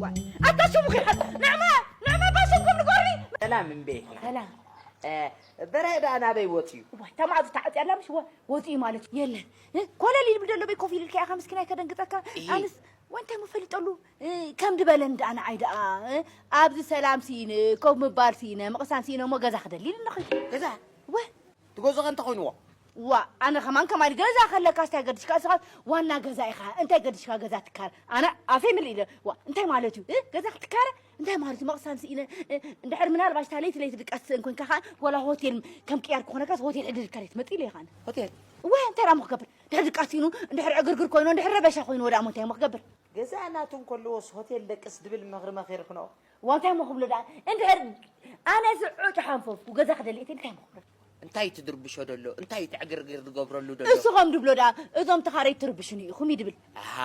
ዋይ ኣታ ሽሙ ኺሓት ንዕማ ንዕማ ባሸንኩም ንጎሪ። ሰላም እምቤ። ሰላም። በረ ደኣ ናበይ ወፅዩ? ዋይ እታ መዓዙ ተዓፅያ ኣላ ምሽ ወ- ወፂኡ ማለት እዩ። የለን እ? ኮለል ይብል ዘሎ በይ ኮፍ ኢልልካ ኢኻ ምስኪናይ ከደንግፀካ። እሂ። ኣንስ ወይ እንታይ ምፈሊጠሉ እ፣ ከም ድበለን ደኣ ንዓይ ደኣ እ፣ ኣብዚ ሰላም ስኢነ ኮፍ ምባል ስኢነ ምቕሳን ስኢነ እሞ ገዛ ክደሊ ኢሉ ኣለኹ። ገዛ ወ ትገዝኦ ከ እንተ ኮይንዎ ዋ ኣነ ከማን ከማን ገዛ ከለካ ስታይ ገድሽካ እስኻ ዋና ገዛ ኢኻ እንታይ ገድሽካ ገዛ ትካር ኣነ ኣፈይ ምልእ ኢለ ዋ እንታይ ማለት እዩ እ? ገዛ ክትካረ እንታይ ማለት እዩ መቕሳን ስኢነ እ፣ እንድሕር ምናልባሽ እታ ለይቲ ለይቲ ድቃስ ስእን ኮንካ ኸዓ ወላ ሆቴል ከም ቅያር ክኾነካስ ሆቴል ዕድል ካለ ትመጽእ ኢለ ኢኻ ኣነ ሆቴል እወ እንታይ ደኣ እሞ ክገብር ድሕር ድቃስ ስኢኑ እንድሕር ዕግርግር ኮይኑ እንድሕር ረበሻ ኮይኑ ወዳ እሞ እንታይ እሞ ክገብር ገዛ ናቱ እንከለዎስ ሆቴል ደቅስ ድብል ምኽሪ መኺርክኖ ዋ እንታይ እሞ ክብሎ ደኣ እንድሕር ኣነ እዚ ዑጭ ሓንፈፍኩ ገዛ ክደሊ እትል እንታይ እሞ ክብሎ እንታይ ትድርብሾ ደሎ እንታይ ትዕግርግር ዝገብረሉ ደሎ እሱ ከም ድብሎ ደኣ እዞም ተኻረይ ትርብሽኒ ኢኹም ይድብል ኣሃ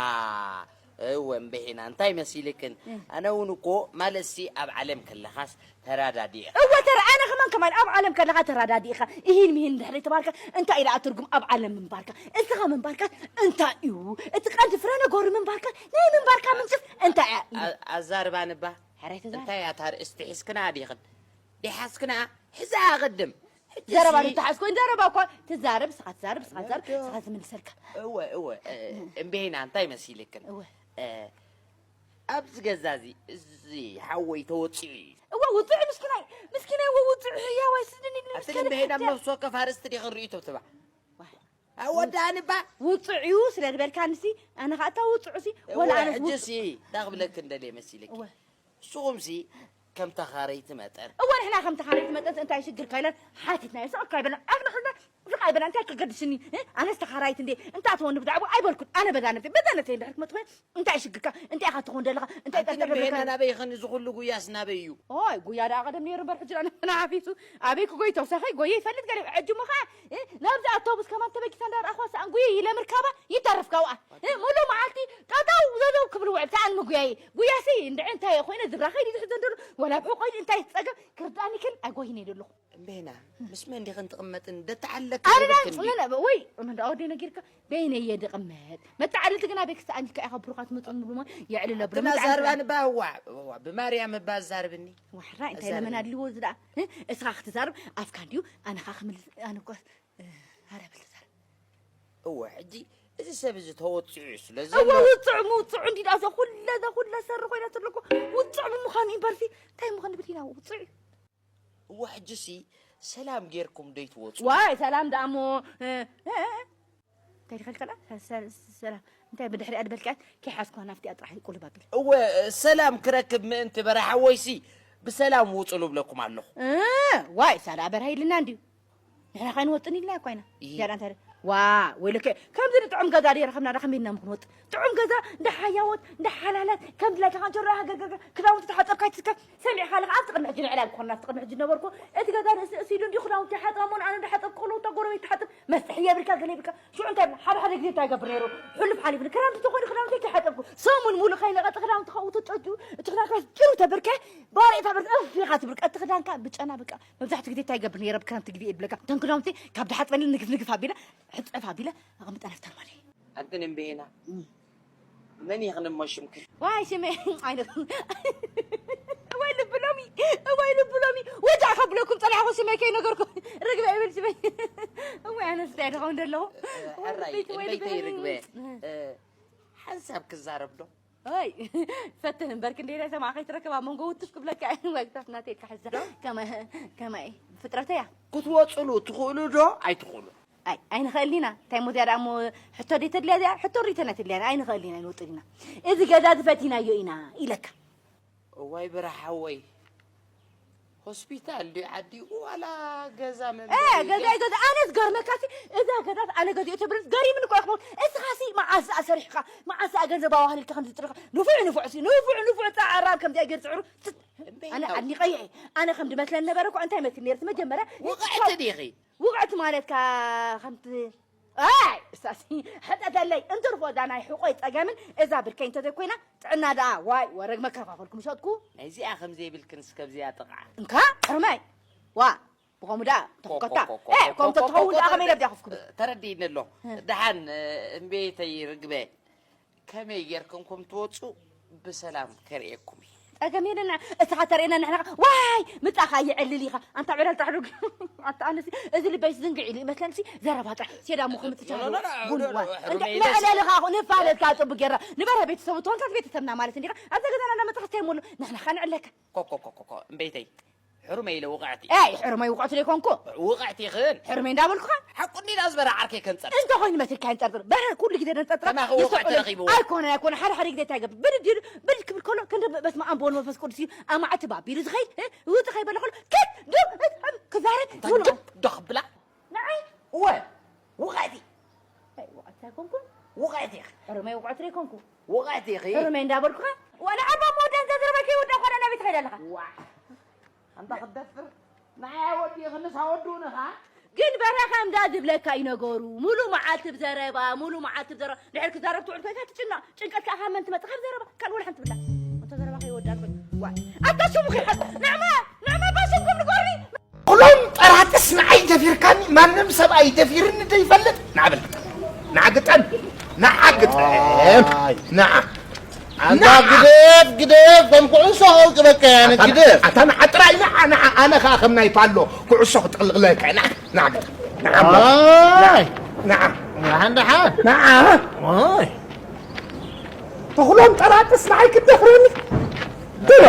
እወ እምበሄና እንታይ መሲልክን ኣነ እውን እኮ ማለትሲ ኣብ ዓለም ከለኻስ ተራዳዲእ እወ ተራ ኣነ ከማን ከማን ኣብ ዓለም ከለኻ ተራዳዲ ኢኻ ኢሂን ምሂን እንድሕር ተባልካ እንታይ ኢላ ትርጉም ኣብ ዓለም ምንባርካ እስኻ ምንባርካ እንታይ እዩ እቲ ቀንዲ ፍረ ነገሩ ምንባርካ ናይ ምንባርካ ምንጭስ እንታይ እያ ኢሉ ኣዛርባ ንባ ሕራይ ተዛረብ እንታይ እያ ታርእስቲ ሒዝክና ዲኽን ዲሓዝክና ሕዛ ኣቐድም ዘረባ ንተሓዝ ኮይኑ ዘረባ እኳ ትዛረብ ስኻ ትዛረብ ስኻ ትዛረብ ስኻ ዝምልሰልካ እወ እወ እምቤና እንታይ መሲልክን እወ ኣብዚ ገዛ እዚ እዚ ሓወይ ተወፂኡ እዩ እወ ውፅዕ ምስኪናይ ምስኪናይ እወ ውፅዕ ህያዋይ ስድን ኢሉ ኣቲ እምቤና ነፍሲ ወከፍ ኣርእስቲ ዲኽን ርእይቶ ትባ ኣወዳእንባ ውፅዕ እዩ ስለ ዝበልካ ንሲ ኣነ ከዓ እታ ውፅዑ ሲ ወላ ኣነስ ሕጂ ሲ እንታይ ክብለክን ደልየ መሲልክ ንስኹምሲ ከም ተኻረይቲ መጠን እወ ንሕና ከም ተኻረይቲ መጠን እንታይ ሽግርካ ኢለን ሓቲትናዮ ስቕ እኳ ኣይበልና ኣፍንሕና ስቕ ኣይበልና እንታይ ከገድስኒ ኣነስ ተኻራይት እንዴ እንታይ ትኾኒ ብዛዕባ ኣይበልኩን ኣነ በዛ ነብሰይ በዛ ነብሰይ እንድሕር ክመፅኹ እንታይ ሽግርካ እንታይ ኢኻ ትኾን ዘለኻ እንታይ ጠርጠር ንበይና ናበይ ይኸኒ ዝኹሉ ጉያስ ናበይ እዩ ኦይ ጉያ ደኣ ቀደም ነይሩ እምበር ሕጂ ንሓፊሱ ኣበይ ክጎይ ተውሳኸይ ጎየ ይፈልጥ ገለ ሕጂ እሞ ኸዓ ናብዚ ኣውቶቡስ ከማን ተበጊሳ እንዳረኣኽዋ ሰኣን ጉየ ኢለ ምርካባ ይተርፍ ካብኣ ሙሉ መዓልቲ ጠጠው ዘዘው ክብል ውዕል ሰኣን ምጉያየ ጉያሲ እንድዒ እንታይ ኮይነ ዝብራ ከይዲ ዝሕዘን ደሎ ወላ ብሕቆ ኢሉ እንታይ ጸገም ክርድኣኒ ክል ኣይጎይነ ደለኹ እምቤና ምስ መን ዲኽን ትቕመጥን ደተዓለክ ኣነ ዳ ወይ እንዳ ወደይ ነጊርካ በይነየ ድቕመጥ መተዓልልቲ ግና ቤክ ሰኣን ኢልካ ኢኻ ብሩኻት መጽኡ ምብሉማ የዕልለ ብሎ ኣትና ዛርባ ንባህዋ ብማርያም እባ ዛርብኒ ዋሕራይ እንታይ ለመን ኣድልዎ እዚ ደኣ እስኻ ክትዛርብ ኣፍካ እንድዩ ኣነ ኻ ክምልስ ኣነ እኮ ሃረብል ትዛረብ እወ ሕጂ እዚ ሰብ እዚ ተወፂዑ እዩ ስለ ዘሎ ውፅዕ ምውፅዑ እንዲ ዳዘ ኩለ ዘ ኩለ ሰሪ ኮይና ዘለኩ ውፅዕ ብምዃኑ እምበርሲ እንታይ ምዃን ንብል ኢና ውፅዕ እዩ እወ ሕጂሲ ሰላም ጌርኩም ዶ ይትወፁ ዋይ ሰላም ደኣ እሞ እንታይ ድኸልከላ ሰላም እንታይ ብድሕሪኣ ድበልካት ከይሓዝኩ ናፍቲኣ ጥራሕ ቁልብ ኣቢል እወ ሰላም ክረክብ ምእንቲ በረሓወይሲ ብሰላም ውፁ ልብለኩም ኣለኹ ዋይ ሳላ በርሃ ኢልና እንድዩ ንሕና ከይንወጥን ኢልና እኳ ኢና ጀራ እንታይ ዋ ወይለከ ከምዚ ንጥዑም ገዛ ድየ ረኸብና ዳ ከመይ ኢልና ምክንወጥ ጥዑም ገዛ እንዳ ሓያወት እንዳ ሓላላት ከም ድላይካ ከንቸሮ ሃገርገርገር ክዳውንቲ ተሓፀብካ ይትስከፍ ሰሚዕካ ኣለካ ኣብቲ ቅድሚ ሕጂ ንዕላል ክኾንና ኣብቲ ቅድሚ ሕጂ ነበርኩ እቲ ገዛ ንእሲ እሲ ኢሉ እንዲ ክዳውንቲ ይሓፅብ ኣሞን ኣነ እንዳሓፀብኩ ከለዉ እታ ጎረቤት ትሓፅብ መስሕ የብልካ ገለ ይብልካ ሽዑ እንታይ ሓደ ሓደ ግዜ እንታይ ይገብር ነይሩ ሕሉፍ ሓሊፉ ክዳውንቲ ተኾይኑ ክዳውንቲ ከይሓፀብኩ ሰሙን ሙሉእ ከይነቐፀ ክዳውንቲ ካብኡ ተጨጭኡ እቲ ክዳንካ ጭሩ ተብርከ ባሬታ ብር እፍ ኢኻ ትብርቀ እቲ ክዳንካ ብጨና በቃ መብዛሕትኡ ግዜ እንታይ ይገብር ነይረ ብክረምቲ ግዜ ይብለካ እተን ክዳውንቲ ካብ ድሓፅበኒ ንግፍ ንግፍ ኣቢለ ሕፀፍ ኣቢለ ኣቐምጠ ነፍተር ማለት እዩ ኣንትን እምቤና መን ይኽን እሞ ሽምክን ዋይ ሽመ ኣይነ ወይ ልብሎሚ ወይ ልብሎሚ ወጃ ከብለኩም ፀላሕኹ ሽመ ከይነገርኩ ርግበ ይብል ሽመ ወይ ኣነስ እንታይ ደኸውን ደለኹ ሕራይ እልበይተይ ርግበ ሓንሳብ ክዛረብ ዶ ወይ ፈትን እምበር ክንደይ ናይ ሰማዕ ከይትረክብ ኣብ መንጎ ውትፍ ክብለካ እዩ ወግታት ናተይ ካሕዛ ከመይ ፍጥረተያ ክትወፅሉ ትኽእሉ ዶ ኣይትኽእሉ ኣይ ኣይንኽእልን ኢና እንታይ ሞ ዝያዳ እሞ ሕቶ ደይ ተድልያ እዚኣ ሕቶ ሪተና ተድልያ ኣይንኽእልን ኢና ኣይንወፅን ኢና እዚ ገዛ ዝፈቲናዮ ኢና ኢለካ እዋይ ብርሓወይ ሆስፒታል ድዩ ዓዲኡ ዋላ ገዛ መንበሪ ገዛ ገዛ ኣነ ዝገርመካ ሲ እዛ ገዛ ኣነ ገዚኦ ተብርስ ገሪምኒ እኮ ይኽቦት እስኻ ሲ መዓስ ኣሰሪሕካ መዓስ ገንዘብ ኣዋህልልካ ከም ዝጥርካ ንፉዕ ንፉዕ ሲ ንፉዕ ንፉዕ ፃዕራም ከም ዚኣ ገይር ፅዕሩ ኣነ ኣድኒቐየ ኣነ ከም ድመስለን ነበረ እኮ እንታይ መስል ነርስ መጀመርያ ውቕዕቲ ዲኺ ውቕዕቲ ማለትካ ከምቲ ኣይ እሳሲ ሕጠተለይ እንትርፎ እዛ ናይ ሕቆይ ፀገምን እዛ ብርከይ እንተዘይኮይና ጥዕና ደኣ ዋይ ወረግ መከፋፈልኩም ሸጥኩ ናይዚኣ ከም ዘይብልክን እስከብዚኣ ጥቕዓ እንካ ሕርመይ ዋ ብኸምኡ ደኣ ተኽከታ ከም ተትኸውን ደኣ ከመይ ለብዳ ከፍኩም ተረዲእኒ ኣሎ ደሓን እምቤተይ ርግበ ከመይ ጌርክን ከም ትወፁ ብሰላም ከርእየኩም እዩ። ጸገም የለና። እስኻ ተርእየና ንሕና ከ ዋይ ምጻኻ ይዕልል ኢኻ። ኣንታ ዕላል ጥራሕ ዶ ኣታ ኣነሲ እዚ ልበይ ዝንግዕ ኢሉ ይመስለንሲ ዘረባ ጥራሕ ሴዳ ምኹ ምትቻሉ ኖ፣ ኖ፣ ኖ፣ ቡን ኖ፣ ኖ፣ ዋይ ሕሩመይ እንተ ኢለ መዕለልኻ ንፋለጥካ ጽቡቅ ጌርና ንበረ ቤተሰቡ ተወንካት ቤተሰብና ማለት እንዲኻ ኣብዛ ገዛና እናመጻኻ እንታይ ሞሉ ንሕና ኸ ንዕለካ ኮኮኮኮኮ እምበይተይ ሕሩመይ ኢለ ውቕዕቲ ኣይ ሕሩመይ ውቕዕቲ ዘይኮንኩ ውቕዕቲ ይኽን ሕሩመይ እንዳበልኩኻ ሓቁ እንዲና ዝበራ ዓርከይ ከንጸር እንተ ኮይኑ መሲልካ ይንጠርጥር በረ ኩሉ ግዜ ነንጠርጥር ከማኺ ውቕዕቲ ረኺብዎ። ኣይኮነ ኣይኮነ ሓደ ሓደ ግዜ እንታይ ይገብር ብድድ ኢሉ ብድድ ክብል ከሎ ክንዲ በስመ ኣብ ወወልድ ወመንፈስ ቅዱስ እዩ ኣማዕቲ ባቢሉ ዝኸይድ እ፣ ውጥ ከይበለ ከሎ ክድ ዱ እ፣ እ፣ ክዛረብ እንታይ ሙሉ ዶ ዶ ክብላ ንዓይ እወ ውቕዕቲ ኣይ፣ ውቕዕቲ ኣይኮንኩን ውቕዕቲ ኢኺ ሕሩመይ ውቕዕቲ ዘይኮንኩ ውቕዕቲ ኢኺ ሕሩመይ እንዳበልኩኻ ዋላ ዓባ መወዳ እንተ ዝረበ ከይወዳ እኳ ናብ ቤት ከይደለኻ ዋ ኣንታ ክትደፍር ንዓይ ወዲ ክንሳ ወዱ ንኻ ግን በረኻ እንዳ ዝብለካ እዩ ነገሩ ሙሉ መዓልቲ ብዘረባ ሙሉ መዓልቲ ብዘረባ ድሕር ክዛረብ ትውዕል ኮይንካ ትጭነቕ ጭንቀት ከዓ ካብ መን ትመፅእ ካብ ዘረባ ካልእ ወላ ሓንቲ ብላ እቶ ዘረባ ከይወዳል ኮይኑ ዋ ኣታ ሽሙ ከይሓት ንዕመ ንዕመ ባሽምኩም ንጎሪ ኩሎም ጠራጥስ ንዓይ ደፊርካኒ ማንም ሰብኣይ ደፊርኒ ደይፈልጥ ናብል ንዓግጠም ንዓግጠም ንዓ ኣንታ ግደፍ ግደፍ ከም ኩዕሶ ከውቅበካ ያነ ግደፍ ኣታ ንዓ ጥራይ ንዓ ንዓ ኣነ ከዓ ከም ናይ ፓሎ ኩዕሶ ክጥቕልቕለካ ንዓ ንዓ ንዓ ኣይ ንዓ ሓንዳሓ ንዓ ኣይ ተኹሎም ጠራጥስ ንዓይ ክደፍረኒ ድረ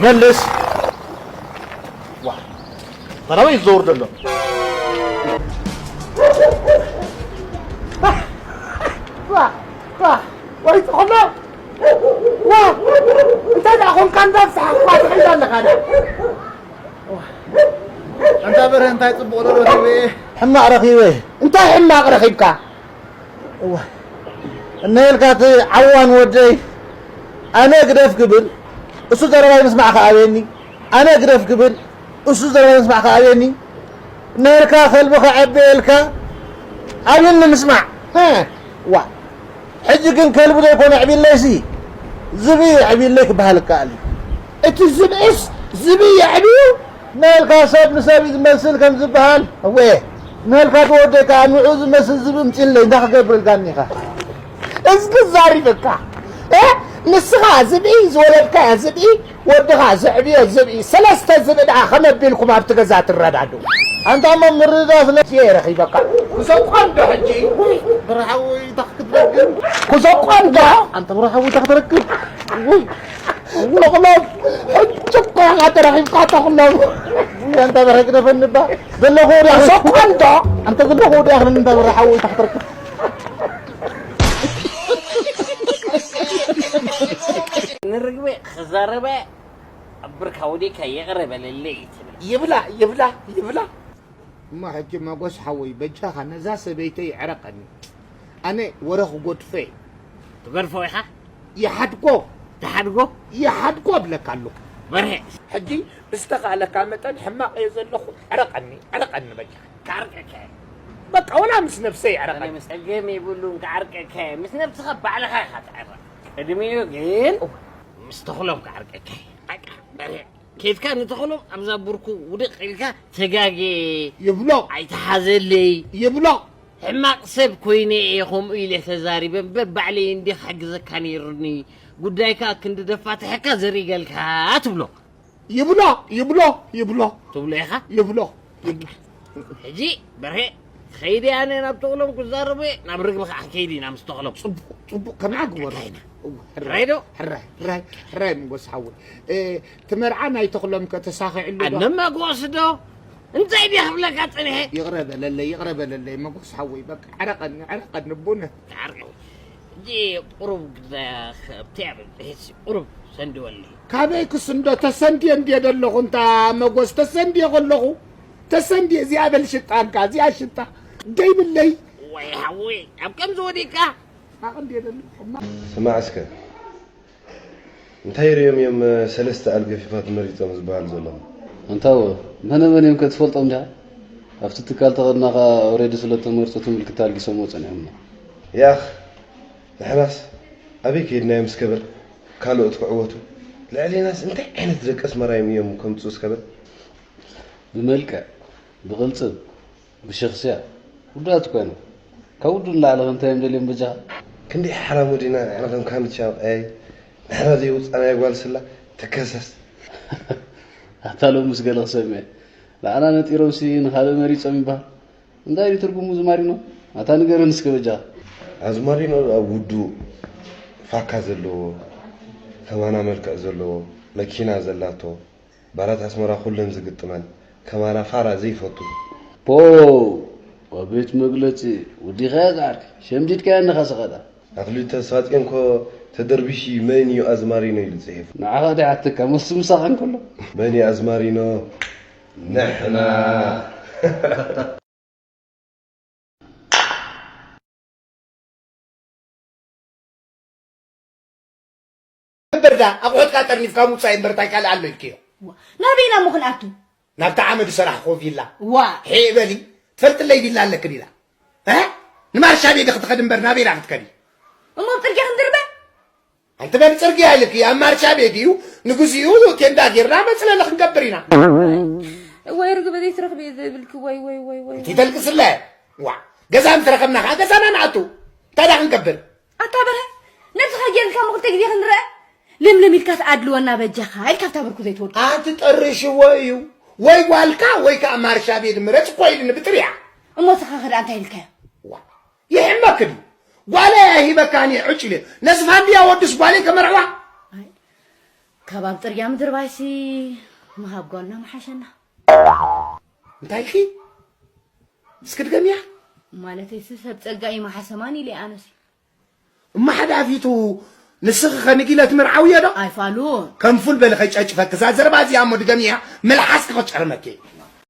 መልስ ዋ ተራበይ ይዘውር ዘሎ ወይ ተኹሎ እንታይ ደኣ ኮንካ እንዳብዛሕካ ትኸይድ ኣለኻ ደኣ ኣንታ በርሀ እንታይ ጽቡቕ ዶ ረኺበ እየ ሕማቕ ረኺበ እንታይ ሕማቕ ረኺብካ እዋ እነሄልካ እቲ ዓዋን ወደይ ኣነ ግደፍ ክብል እሱ ዘረባይ ምስማዕ ከኣበየኒ ኣነ ግደፍ ክብል እሱ ዘረባይ ምስማዕ ከኣበየኒ እነሄልካ ከልቢ ከዐበየልካ ኣብየኒ ምስማዕ ዋ ሕጂ ግን ከልቢ ዘይኮነ ኣዕቢለይሲ ዝብኢ ኣዕቢለይ ክበሃል ይከኣል እዩ እቲ ዝብኢስ ዝብኢ የዕብዩ ነልካ ሰብ ንሰብ እዩ ዝመስል ከም ዝበሃል እወ ነልካ ተወደካ ንዑ ዝመስል ዝብኢ ምፅለይ እንዳ ክገብረልካ እኒኻ እዝጊ ዛሪበካ እ? ንስኻ ዝብኢ ዝወለድካዮ ዝብኢ ወድኻ ዘዕብዮ ዝብኢ ሰለስተ ዝብኢ ደኣ ከመቢልኩም ኣብቲ ገዛ ትረዳዱ ኣንታ እሞ ምርዳእ ስለ እየ ረኺበካ ክሰቋንዶ ሕጂ ብርሓዊ ታክትረግም ክሰቋንዶ ኣንተ ብርሓዊ ታክትረግም ውይ ተኽሎም ሕጂ እኮ ኢኻ ተረኺብካ ተኽሎም ኣንተ በረግደፈንባ ዘለኹ ወዲያ ክሰቋንዶ ኣንተ ዘለኹ ወዲያ ክንን እንተ ብርሓዊ ታክትረግም ንርግበ ክዛረበ ኣብ ብርካ ወዲእካ ይቕረ በለለይ ትብል ይብላ ይብላ ይብላ እሞ ሕጂ መጎስ ሓወይ በጃኻ ነዛ ሰበይተይ ዕረቀኒ ኣነ ወረ ክጎድፎ እየ ትገድፎ ኢኻ ይሓድጎ ትሓድጎ ይሓድጎ እብለካ ኣለኹ በርሀ ሕጂ ብዝተኻእለካ መጠን ሕማቕ እየ ዘለኹ ዕረቀኒ ዕረቀኒ በጃኻ ክዓርቀካ እየ በቃ ወላ ምስ ነብሰይ ዕረቀኒ ኣነ ምስ ጸገም የብሉን ክዓርቀካ እየ ምስ ነብስኻ ባዕልኻ ኢኻ ትዕረቕ ቅድሚኡ ግን ምስ ተኽሎም ክዓርቀካ እየ በቃ በርሀ ኬድካ ንተኽሎም ኣብዛ ብርኩ ውድቕ ኢልካ ተጋጌ ይብሎ ኣይተሓዘለይ ይብሎ ሕማቕ ሰብ ኮይነ እየ ከምኡ ኢለ ተዛሪበ እምበር ባዕለይ እንዲ ክሕግዘካ ነይሩኒ ጉዳይካ ክንዲ ደፋትሐካ ዘሪገልካ ትብሎ ይብሎ ይብሎ ይብሎ ትብሎ ኢኻ ይብሎ ይብሎ ሕጂ በርሄ ከይደ ኣነ ናብ ተቕሎም ክዛረቡ እየ ናብ ርግቢ ከዓ ከይድ ኢና ምስ ተቕሎም ፅቡቅ ፅቡቅ ከምኣ ግበሩ ሕራይ ዶ? ሕራይ ሕራይ ሕራይ ምጎስ ሓወይ እ፣ እቲ መርዓ ናይ ተኽሎም ከተሳኺዕሉ ዶ ኣነማ ክወስዶ እንታይ ድየ ክብለካ ፀኒሐ ይቕረ በለለይ ይቕረ በለለይ መጎስ ሓወይ በቃ ዕረቐኒ ዕረቐኒ ቡነ ዓርቂ ሕጂ ቁሩብ ግዳ ከብቲ ኣብ ሕሲ ቁሩብ ሰንድወለይ ካበይ ክስንዶ ተሰንድየ እንድየ ዘለኹ እንታ መጎስ ተሰንድየ ከለኹ ተሰንድየ እዚኣ በል ሽጣ እንካ እዚኣ ሽጣ ደይብለይ ወይ ሓወይ ኣብ ከምዚ ወዲቅካ ኣቕንድየ ዘለኹ ሕማቕ ስማዕ እስከ እንታይ ርዮም እዮም ሰለስተ ኣልገፊፋት መሪጾም ዝበሃል ዘለኹ ኣንታወ መነ መን እዮም ከትፈልጦም ዲኻ ኣብቲ ትካል ተቐድና ኸኣ ኦሬዲ ስለ ተመርጹ ትምልክት ኣልጊሶምዎ ጸኒሖም እዮም ያኽ ንሕናስ ኣበይ ከይድናዮም እስከ በል ካልኦት ክዕወቱ ልዕሌናስ እንታይ ዓይነት ደቂ ኣስመራ እዮም እዮም ከምጽኡ እስከ በል ብመልክዕ ብቕልጽም ብሸኽስያ ውዱኣት እኮ እዮም ካብ ውዱ ንላዕሊ እንታይ እዮም ደልዮም በጃኻ? ክንደይ ሓራሙ ዲና ንሕና ከም ካምቻ ኣብኣይ ንሕና ዘይውፃናዮ ጓል ስላ ትከሰስ። ኣታ ሎምስ ገለ ክሰምዕ። ንዓና ነጢሮምሲ ንኻልእ መሪጾም ይበሃል። እንታይ እዩ ትርጉሙ ዝማሪኖ? ኣታ ንገረን እስከ በጃኻ። ኣዝማሪኖ ኣብ ውዱ ፋካ ዘለዎ፣ ከማና መልክዕ ዘለዎ፣ መኪና ዘላቶ፣ ባራት ኣስመራ ኩለን ዝግጥመን፣ ከማና ፋራ ዘይፈቱ። ፖው! ኣቤት መግለጺ! ወዲኻያ ዝዓርከይ፣ ሸምዲድካያ እንኻ ሰቐጣ። ኣኽሊሉ ተስፋጽዮንኮ ተደርቢሺ መን እዩ ኣዝማሪኖ ኢሉ ጽሒፉ። ንዓኻ ዶ ይሓተካ፣ መሱ ምሳኻ እንከሎ? መን እዩ ኣዝማሪኖ? ንሕና። እምበር ዳ ኣቑሑትካ ጠርኒፍካ ምውጻእ እምበር እንታይ ካልእ ኣሎ ኢልክዮ? ዋ፣ ናበይና እሞ ክንኣቱ? ናብታ ዓመዲ ሰራሕኮ ቪላ። ዋ። ሄ በሊ፣ ትፈልጥለይ ቪላ ኣለክን ኢላ። እ? ንማርሻ ቤት ክትኸድ እምበር ናበይና ክትከዲ? እሞ ኣብ ጽርግያ ክንድርበ? ኣንቲ በሊ ጽርግያ ኢልኪ፣ ኣብ ማርሻ ቤት እዩ፣ ንግዚኡ ቴንዳ ጌርና መጽለሊ ክንገብር ኢና። ወይ ርግበ ዘይትረኽቢ እየ ዘብልኪ፣ ወይ፣ ወይ፣ ወይ፣ ወይ። እቲ ተልቅስለ? ዋ፣ ገዛ ምስ ረኸብና ኸዓ ገዛና ንኣቱ። እንታይ ደኣ ክንገብር? ኣታ በርሀ፣ ነብስኻ ጌርልካ እሞ ክልተ ግዜ ክንረአ? ልምልም ኢልካ ትኣድልወና በጃኻ፣ ኢልካ ኣብታ ብርኩ ዘይትወድቆ። ኣንቲ ጠርሽዎ እዩ። ወይ ጓልካ ወይ ከኣ ማርሻ ቤት ምረጽ እኮ ኢልኒ ብጥርያ። እሞ ንስኻ ኸ ደኣ እንታይ ኢልካዮ? ዋ፣ ይሕመክ ድዩ? ጓለይ ኣይሂበካን እየ ዕጭ ኢለ። ነዚ ፋንድያ ወድስ ጓለይ ከመርዕዋ? ኣይ፣ ካብ ኣብ ጽርግያ ምድርባይሲ ምሃብ ጓልና ምሓሸና። እንታይ ኢልኪ? እስኪ ድገምያ። ማለተይሲ ሰብ ጸጋ እዩ መሓሰማን ኢለ ኣነሲ። እማ ሓዳፊቱ ንስኺ ከንጊለ ትምርዓውዮ ዶ? ኣይፋሉን። ከም ፉል በሊ ከይጨጭፈኪ፣ እዛ ዘረባ እዚኣ እሞ ድገምያ፣ መልሓስኪ ክጨርመኪ።